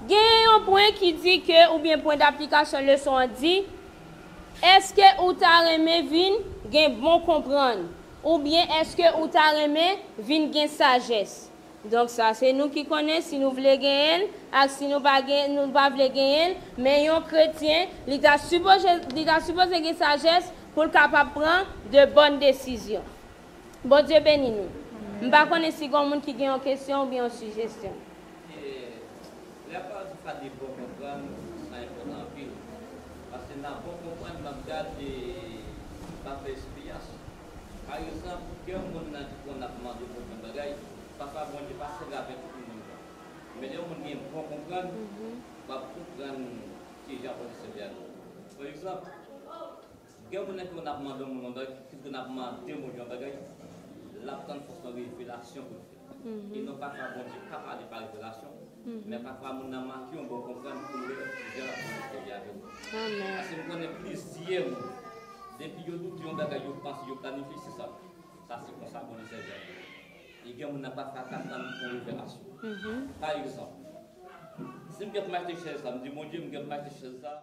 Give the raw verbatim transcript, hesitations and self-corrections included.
Gen yon pwen ki di ke, oubyen pwen daplikasyon leson an di, èske ou ta renmen vin gen bon konprann? Oubyen èske ou ta renmen vin gen sajès? Donk sa se nou ki konnen si nou vle genyen l ak si nou pa gen, nou pa vle genyen l, men yon kretyen, li ta sipoze, li ta sipoze gen sajès pou l kapab pran de bòn desizyon. Bondye beni nou. M pa konnen si gen yon moun ki gen yon kesyon oubyen yon sijesyon. E, lè pawòl sa di bon konprann, sa enpòtan anpil. Paske nan bon konprann, n ap gade, n ap fè eksperyans. Pa egzanp, gen yon moun nan ki konn ap mande Bondye yon bagay, pafwa Bondye pa sèvi avèk tout moun jan. Men lè yon moun gen bon konprann, w ap konprann kijan Bondye sèvi avè l. Pa egzanp, gen moun nan ki konn ap mande yon moun yon bagay, ki konn ap mande yon moun yon bagay, l ap tann fòs yon revelasyon pou l fè. E non pafwa Bondye pa pale pa revelasyon, men pafwa moun nan manke yon bon konprann pou l wè kijan l ap Bondye sèvi avè l. Paske m konnen plizyè moun, depi yo doute yon bagay, yo panse, yo planifye, se sa. Sa se konsa Bondye sèvi avè l. E gen moun nan pafwa ka tann yon revelasyon. Pa egzanp, si m gen pou m achte chèz sa, m di Bondye, m gen pou m achte chèz sa.